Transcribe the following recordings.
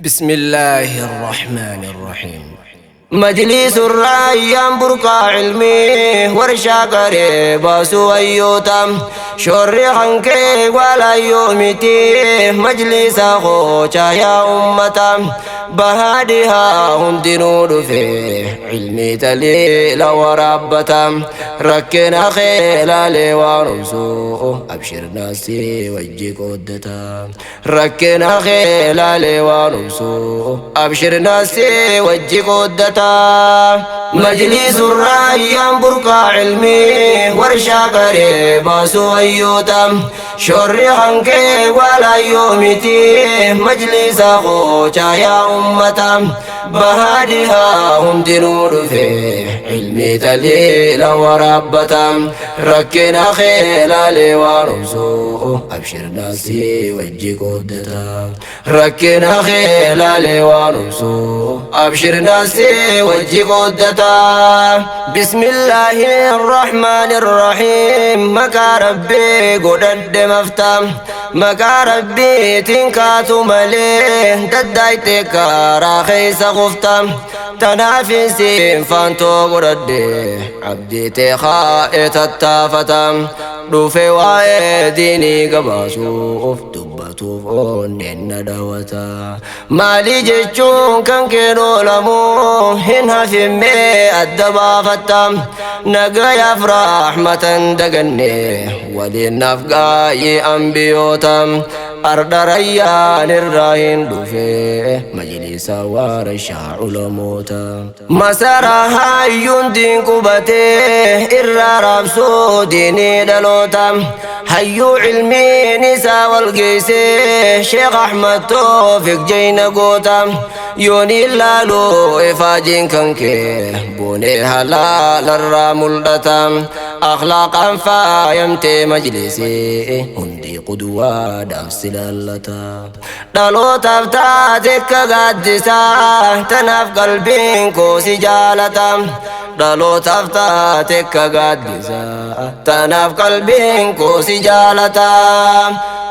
بسم الله الرحمن الرحيم. مجلس الرأي برقع علمي ورشا قريب سويوتا شر عنك ولا يومتي مجلس خوشا يا أمة بهادها هندنود في علمي تليل وربتا ركنا خيلا لورسو أبشر ناسي وجي قدتا ركنا خيلا لورسو أبشر ناسي وجي قدتا مجلس الرأي برقع علمي ورشا قريب سويوتا شر عنك ولا يومتي مجلس خوشا يا أمة بهادها هم دنور في علمي تليل وربتا ركنا خيلا لورسو أبشر ناسي وجي قدتا ركنا خيلا لورسو أبشر ناسي وجي قدتا. بسم الله الرحمن الرحيم. مكا ربي قدد مفتا مكا ربي تنكاتو مليه ددايتك راخيس خفتا تنافسين فانتو قردي عبدي تخائت التافتا روفي وايديني قباسو دبتو فونين دوتا مالي جيشون كان كيرو لمو هنها في مي الدبافتا نقايا فرحمة دقني ولنفقاي أنبيوتا أرد ريان الراهن دفي مجلس ورشا علموتا مسارها يندين قبتي إرى ربسو ديني دلوتا هيو علمي نسا والقيسي شيخ أحمد توفيق جينا قوتا يوني لالو إفاجين كنكي بوني هلال الراملتا أخلاقا فايمتي مجلسي هندي قدوة دافسي لالتا دلوتا فتاتك قدسا تناف قلبين كوسي جالتا دلوتا فتاتك قدسا تناف قلبين كوسي جالتا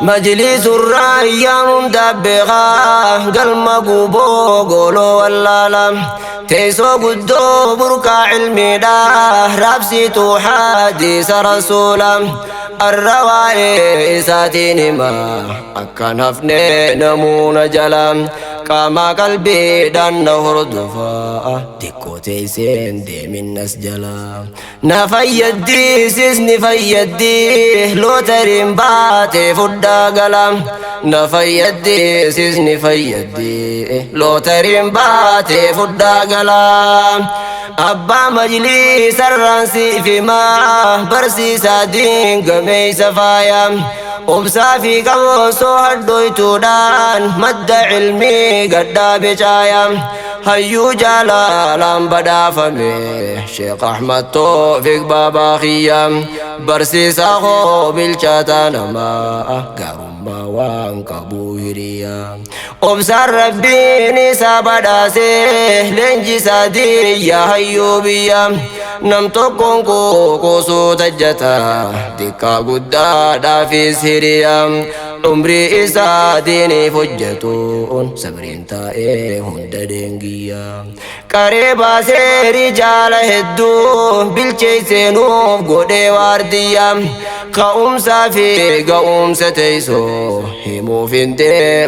مجلس الرأي مدبغا قلم قبو قولو ولالا تيسو قدو بركة علمي دا رابسيتو حديث رسولا الروائي ساتيني ما أكن هفني نمون جلا كما قلبي دان هردفا ديكو تيسين دي من نسجلا نفيدي سيسني فيدي لو ترين باتي فدا قلم نفيدي سيسني فيدي لو ترين باتي فدا قلم أبا مجلس الرانسي في ما برسي سادين قمي سفايا وبسافي قوسو هدويتو دان مد علمي قدا بجايا هيو جلالا بدا فمي شيخ أحمد توفيق بابا خيام برسي ساخو بالشاتانا ما قارما وانقبو هريا وبسار ربي نسا بداسي لنجي سادي يا هيوبيا نمتقون كوكو تجتا ديكا قدا في سيريا عمري إساديني فجتون سبرين تائي هند دنگيا قريبا سيري جال هدو بالشي سينوف قدي وارديا قوم سافي قوم ستيسو همو فين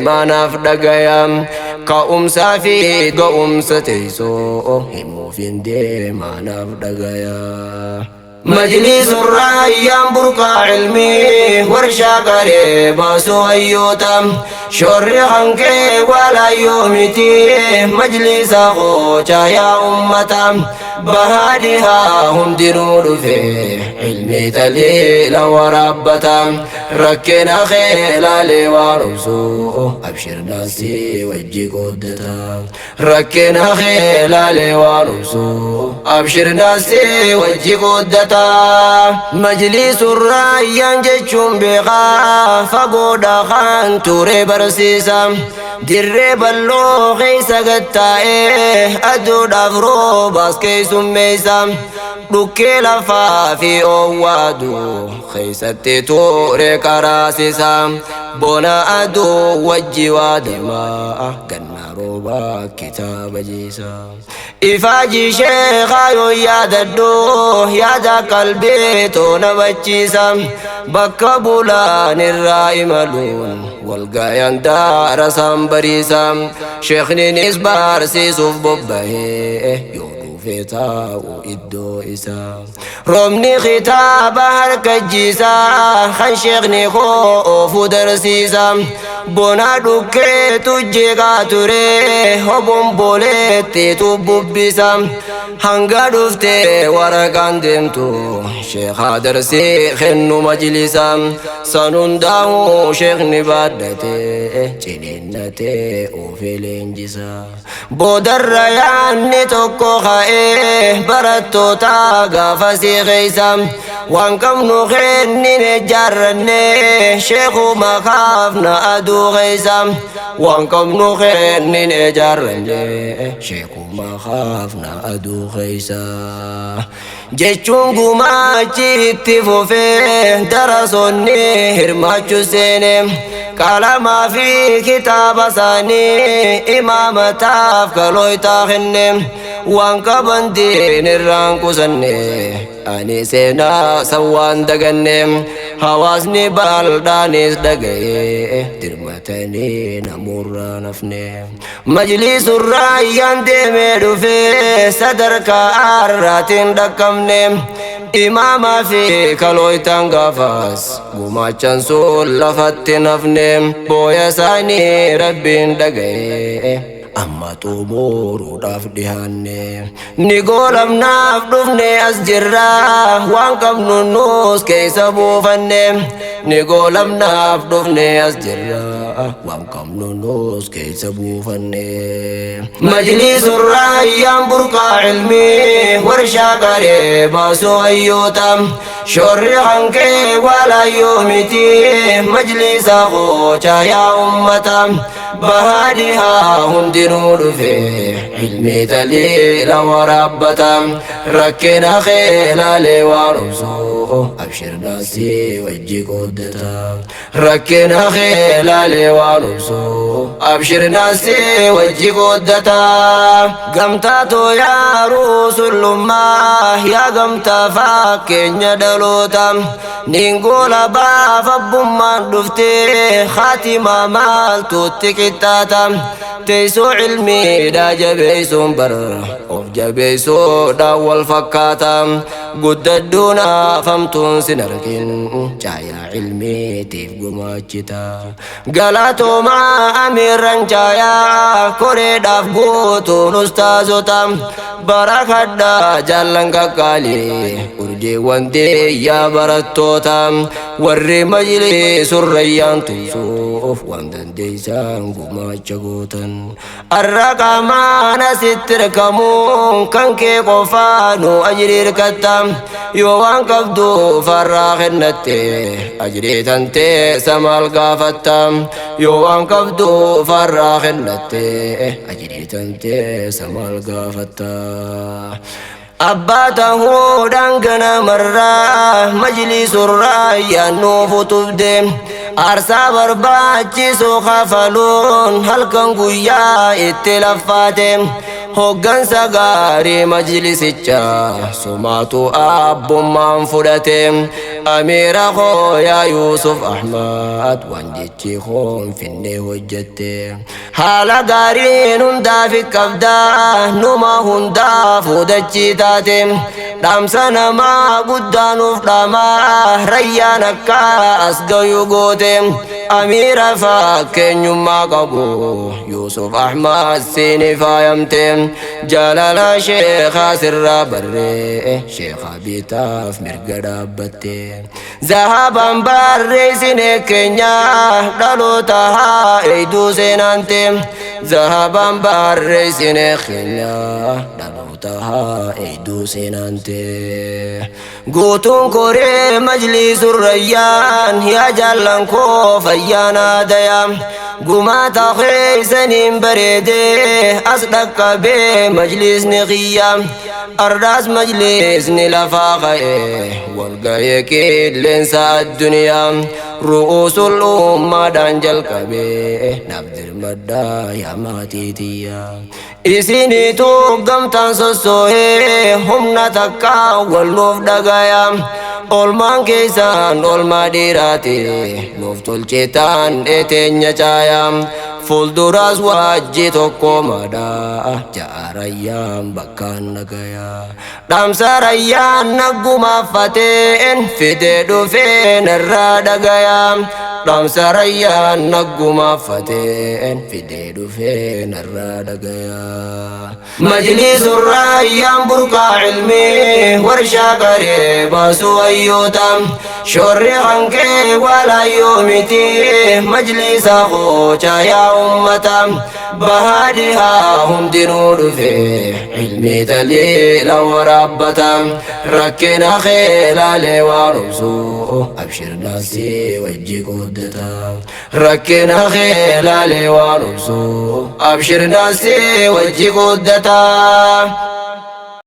ما نفدقيا قوم سافي قوم ستيسو همو فين ما نفدقيا. مجلس الرأي برقع علمي ورشا قريب سويوتا شر عنك ولا يومتي مجلس خوشا يا أمة بهادها هم دنور في علمي تليل وربتا ركنا خيلا لورسو أبشر ناسي وجي قدتا ركنا خيلا لورسو أبشر ناسي وجي قدتا. مجلس الرأي جيشون بغا فقودا خان توري برسيسا دري بلو خيسا قتائي أدو دافرو باسكي سميسا dhukkee lafaa fi owwaadu keessatti ture qaraasisa bona aduu wajji waa deemaa ganna roobaa kitaaba jiisa ifaaji sheekhaa yoo yaadadhu yaada qalbii toona bachiisa bakka bulaan irraa imaluun walgaayan daara isaan bariisa sheekninis barsiisuuf bobbahee yoo dhufee taa'u iddoo isaa roobni kitaaba harka jiisaa kan sheekni koo oofu darsiisa bona dhukkeetu jeeqaa ture hobomboleettiitu bubbisa hanga dhuftee waraqaan deemtu sheekaa darsii kennu majlisa san hundaa'u sheekni baadhatee ciniinnatee oofee leenjisa boodarra yaanni tokko ka'ee barattoota gaafa sii keeysa waan qabnu kennine jaarranne sheekuma kaafna aduu keeysa waan qabnu kennine jaarranne sheekuma kaafna aduu keeysa jechuun gumaachi itti fufee darasoonni hirmaachuu seene qalamaa fi kitaaba isaanii imaamataaf kalooytaa kenne waan qaban diin irraan qusanne ani seenaa san waan daganne hawaasni bal'aanis dhaga'ee dirmatanii namurraa nafne majlisurraa iyyaan deemee dhufee sadarkaa arraatiin dhaqqabne imaamaa fi kalooytaan gaafas gumaachan sun lafatti nafne booya isaanii rabbiin dhaga'ee amma xumuruudhaaf dhihaanne ni goolamnaaf dhufne as jirra waan qabnu nus keessa buufanne ni goolamnaaf dhufne as jirra waan qabnu nus keessa buufanne majlisurraa iyyaan burqaa ilmii warshaa qaree baasuu hayyoota shorri hankee walaayyoo miti majlisa qoochaa yaa ummata bahaadhihaa hundinuu dhufe ilmi taliila waraabbata rakkina keelaalee waan obsuu abshir naasii wajji qooddata rakkina keelaalee waan obsuu abshir naasii wajji qooddata gamtaa tooyaa ruusullummaa yaa gamtaa fakkeenya dhaloota ningola baaf abbummaan dhuftee khaatima maaltuutti qixxaata teessoo ilmiidha jabeessuun bar of jabeessuudha wal fakkaata guddadhuun hafamtuun sin argin caayaa ilmiitiif gumaachita galatoomaa amiirran caayaa koreedhaaf guutuun ustaazota barakadhaa jaallan qaqqaalii urjiiwwan deeyyaa barattoota warri majlisurrayyaan tumsuuf waan dandeeysan gumaacha gootan arra qaamaan asitti hirkamuun kan kee qofaa nu ajrii hirkatta yoo waan qabdu farraa kennatte ajrii tantee samaal gaafatta yoo waan qabdu farraa kennatte ajrii tantee samaal gaafatta abbaa ta'uudhaan ganamarraa majlisurraa yaannuuf utubde aarsaa barbaachisu kafaluun halkan guyyaa itti laffaate hoggansa gaarii majlisicha sumaatu abbummaan fudhate amiira koo yaa Yuusuf Ahmad waan jechi koon finnee hojjette haala gaariin hundaaf qabdaa numa hundaaf hudachii taate dhaamsa namaa guddaa nuuf dhaamaa rayyaan akka as gayu goote amiira fakkeenyummaa qabu Yuusuf Ahmad siini faayamte jaalala sheekaa sirraa barree sheekaa bitaaf mirga dhaabbatte zahaban barreessine keenya dhaloota haa eeyduu seenaante zahaban barreessine keenya dhaloota haa eeyduu seenaante guutuun koree majlisurrayyaan yaa jaallan koo fayyaanaa dayaa gumaata keeysaniin bareedee as dhaqqabee majlisni qiyya Ardaas majlisni lafaa ka'e walga'ee qilleensa addunyaa ru'uusul ummaadhaan jalqabee naaf dirmadhaa yaa maatii tiyya. Isiniitu gamtaan sossoo'ee humna takka wal nuuf dhagaya. Olmaan keessaan olmaa dhiiraati nuuf tolchetaan dheeteenya caaya. Fuulduraas wajji tokko madaa ja'a rayyaan bakkaan nagaya. Dhaamsa rayyaan naggumaaffateen fidee dhufee narraa dhagaya. Dhaamsa rayyaan naggumaaffateen fidee dhufee narraa dhagaya. Majlisun raayyaan burqaa ilmii warshaa qaree baasuu hayyoota. Shorri hankee walaayyoo miti majlisa qoochaa yaa ummata. Bahaadhihaa hundinuu dhufe ilmii taliila waraabbata. Rakkina keelaalee waan obsu abshir naasii wajji qooddata. Rakkina keelaalee waan obsu abshir naasii wajji qooddata.